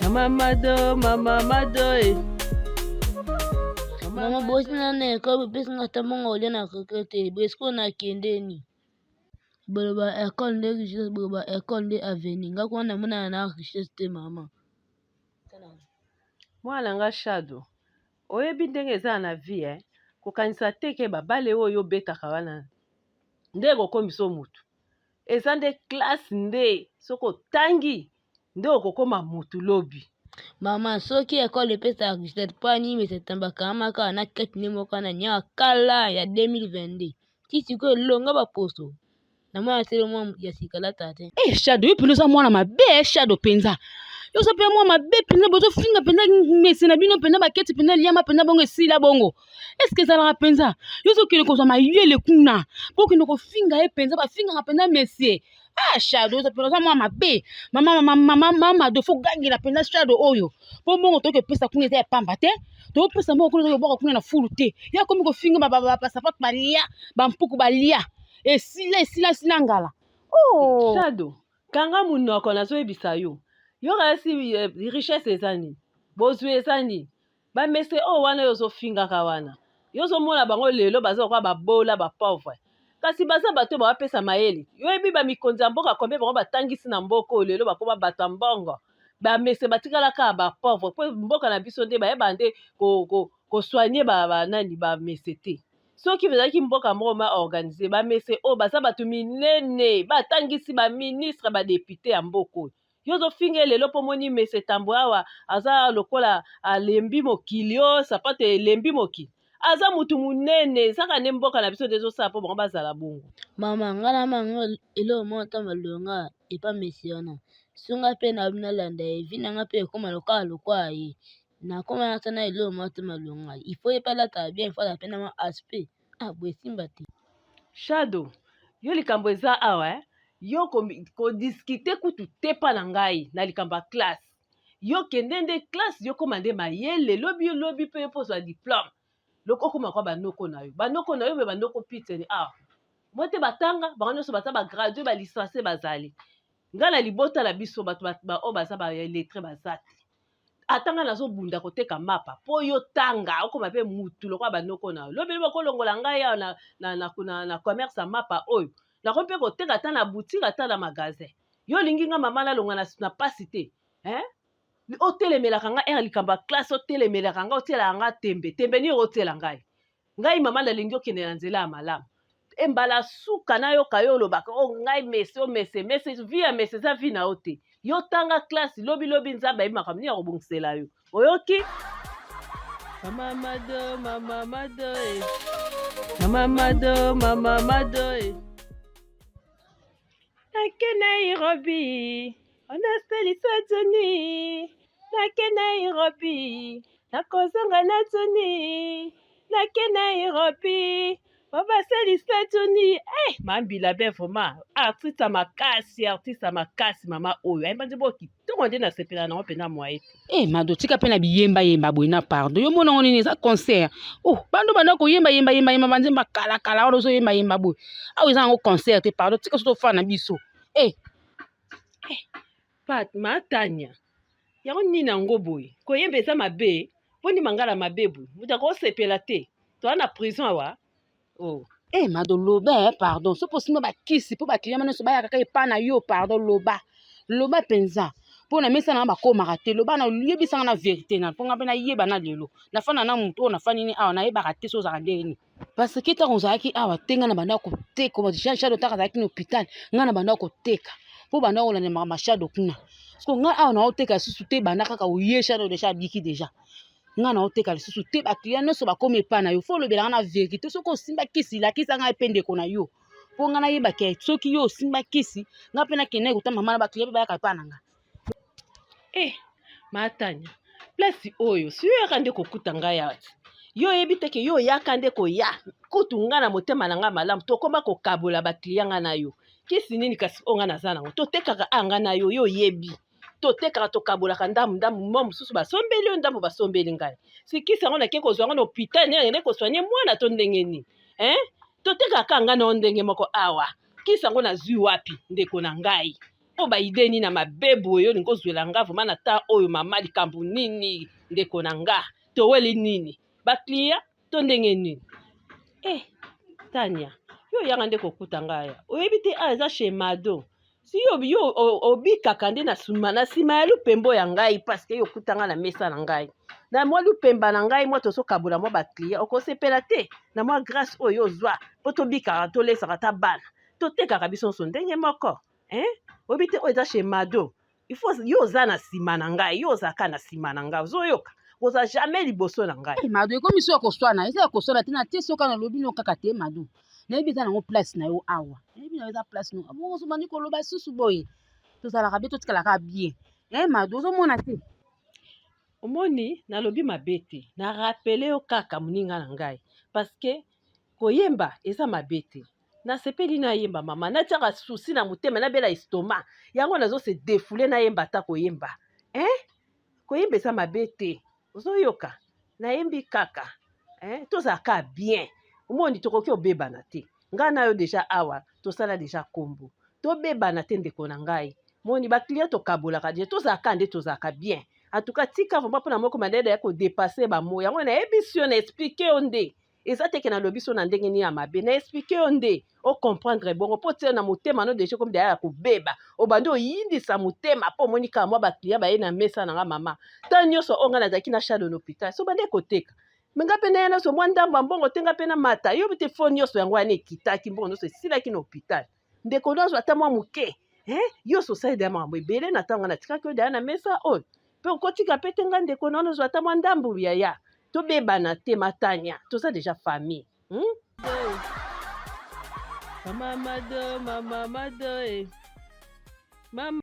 Mama Mado, Mama Mado. Eh. Mama bosi na na ekole bopesi nga ata mbongo kolia na keke te boye sikoyo nakendeni boloba ekole nde richesse boloba ekole nde avenir nga kuna namonana na richesse te mama. Mwana nga Shado, oyebi ndenge eza na vie eh? Kokanisa te ke babale oyo obetaka wana nde ekokomisa yo mutu. Eza nde classe nde soki otangi nde okokoma mutu lobi. Mama soki ecole epesaka richesse mpo nini mesatamba kangama kaka na kati nde moko wana niaka kala ya 2022 ti sikoyo elonga baposo na mwana selo mwa ya sika lata te. Eh Shado yo mpenza oza mwana mabe eh, Shado mpenza yo oza mpe mwa mabe mpenza bozofinga mpenza mese na bino mpenza baketi mpenza liama mpenza bongo esila bongo eske ezalaka mpenza yo ozokende kozwa mayele kuna bokende kofinga ye mpenza bafingaka mpenza mesie ah Shado oza mpenza oza mwa mabe mama mama mama mama do fo gangela mpenza Shado oyo mpo mbongo tokoki kopesa kuna eza ya pamba te tokopesa mbongo kuna tokobwaka kuna na fulu te ye akomi kofinga basapato balia bampuku balia esila esila esila ngala oh. Shado kanga munoko nazoyebisa yo yo kasi eh, richesse eza nini bozwi eza nini bamese oyo wana yo ozofingaka wana yo ozomona bango lelo baza lokola babola bapauvre kasi baza bato oyo bawapesa mayele yo oyebi bamikonzi ya mboka kombe bango batangisi na mboka oyo lelo bakoma bato ya mbongo bamese batikala kaka bapauvre mpo mboka na biso nde bayeba nde kosoigne ko, ko banani ba bamese te soki ezalaki mboka moko ma organise bamese oyo baza bato minene batangisi baministre badepute ya mboka oyo yo ozofinga ye lelo mpo omoni mese tambo awa aza lokola alembi mokili o sapato elembi mokili aza mutu monene ezaka nde mboka na biso nde ezosala mpo bango bazala bongo. Mama nga na mama eloko moko ata malonga epa mesi wana so nga pe na nalanda ye vie na nga pe ekoma lokola lokola ye nakoma ata na eloko moko te malonga il faut ye pe alataka bien il faut azala pe na mwa aspect ah boye esimba te. Shado yo likambo eza awa eh? Yo ko discuter kutu te pa na ngai na likambo ya classe yo kende nde classe yo koma nde mayele lobi lobi pe yo po ozwa diplome loko okoma kwa banoko na yo banoko na yo me banoko piteni awa moi te batanga bango nyonso baza ba gradue ba licencie bazali ngai na libota na biso bato oyo baza ba lettre baza te ata ngai nazobunda koteka mapa mpo yo tanga okoma mpe mutu lokola banoko na yo lobi lobi okolongola ngai awa na, na, na, na, na commerce ya mapa oyo nakomi mpe koteka ata na boutique ata na magasin yo olingi nga mama nalonga na, na pasi te eh? otelemelaka nga ere likambo ya classe otelemelaka nga otielaka nga tembe tembe nini okotiela ngai ngai mama nalingi okende na nzela ya malamu e mbala suka nayoka yo olobaka o oh, ngai mese o oh, mese mese vi ya mese eza vi na yo te yo tanga classe lobi lobi nzambe ayebi makambo nini akobongisela yo oyoki mama mado mama mado e mama mado mama mado e nake nairobi onasalisa joni nake nairobi nakozonga na joni nake nairobi babasalisa joni eh, mambila be vraiment artiste ya makasi artiste ya makasi mama oyo ayemba nzembo kitoko nde nasepela nango mpenza mwaye te Eh mado tika pe na biyemba yemba boye na pardon yo mona ngo nini eza concert oh bando banda koyemba yemba yemba yemba banzemba kala kala wana ozoyemba yemba boye awa eza yango concert te pardon tika so tofana na biso eh eh pat matania yango nini yango boye koyemba eza mabe mpo nini mangala mabe boye moto akosepela te toza na prison awa Oh. Eh mado loba eh, pardon soki osimba bakisi mpo bakiliyama nyonso bayaka kaka epai na yo pardon loba loba mpenza mpo na mesa na nga bakomaka te loba na yebisa nga na verité na mpo nga mpe nayeba na lelo nafanda na moto oyo nafandi ni awa nayebaka te so ozalaka ndenge nini parce que ntango ozalaki awa te nga na banda koteka jean shado ntango azalaki na hôpital nga na banda koteka mpo banda kolanda makambo ya shado kuna parceke nga awa naoteka lisusu te banda kaka oye shado deja abiki deja nga na oteka lisusu te ba client nyonso bakomi epai na yo fo olobela nga na verite soki osimba kisi lakisa ngai mpe ndeko na yo mpo nga nayeba ke soki yo osimba kisi nga mpe nakende kota mama na ba client mpe bayaka epai na nga eh matanya place oyo si yo oyaka nde kokuta ngai awa ti yo oyebi te ke yo oyaka nde koya kutu nga na motema na ngai malamu tokoma kokabola ba client nga na yo kisi nini kasi oyo nga naza nango totekaka a nga na yo yo oyebi totekaka tokabolaka ndambu ndambu mwa mosusu basombeli yo ndambu basombeli ngai sikisi yango nake kozwa yango na hôpital nde nakende kosoigne mwana to ndenge nini eh? totekaka ngai na yo ndenge moko awa kisi yango nazwi wapi ndeko na ngai Oyo ba idee nini ya mabe boye olingi ozwela nga vraiment na temps oyo mama likambo nini ndeko na nga toweli nini ba client to ndenge nini eh Tania yo oyaka nde kokuta nga ya oyebi te awa eza chez Mado si yo yo obikaka nde na sima na sima ya lupembo ya ngai parce que yo okuta nga na mesa na ngai na mwa lupemba na ngai mwa tozokabola mwa ba client okosepela te na mwa grâce oyo ozwa mpo tobikaka tolesaka ata bana totekaka biso nyonso ndenge moko hein oyebi te oyo eza chez Mado il faut yo oza na nsima na ngai yo ozalaka na nsima na ngai ozoyoka oza jamais liboso na ngai eh, Mado ekomi so ya koswana eza ya koswana te na te soki nalobi no kaka te Mado nayebi eza nango place na yo awa nayebi na yo eza place no bongo ozobandi koloba susu boye tozalaka bien totikalaka bien eh Mado ozomona te omoni nalobi mabe te na rapele yo kaka moninga na ngai parce que koyemba eza mabe te nasepeli nayemba mama natiaka susi na motema nabela estomac yango nazo se defoule nayemba ata koyemba eh? koyemba eza mabe te ozoyoka nayembi kaka eh? tozalaka bien omoni tokoki obebana te ngai na yo deja awa tosala deja kombo tobebana te ndeko na ngai moni baclient tokabolaka deja tozalaka nde tozalaka bien en tout cas tika vraiment mpona moko mandede ya kodepasse bamo yango nayebisi yo na explike yo nde eza te ke nalobi so na ndenge nini ya mabe na explike yo nde o comprendre bongo mpo tia na motema no deja ekomi deya ya kobeba obandi oyindisa motema mpo omoni kaka mwa baclient baye na mesa na nga mama ntango nyonso oyo ngai nazalaki na shado na hôpital so obandi koteka me nga mpe naya nazwa mwa ndambo ya mbongo te nga mpe namata yo te fo nyonso yango wana ekitaki mbongo nyonso esilaki na hôpital ndeko nazwa ata mwa moke eh? yo ososali deya makambo ebele na ntango natikaki yo deya na mesa oyo mpe okotika mpe te nga ndeko na ozwa ata mwa ndambu yaya tobebana te matania toza deja famille hmm? Mama Mado, mama Mado, eh. Mama.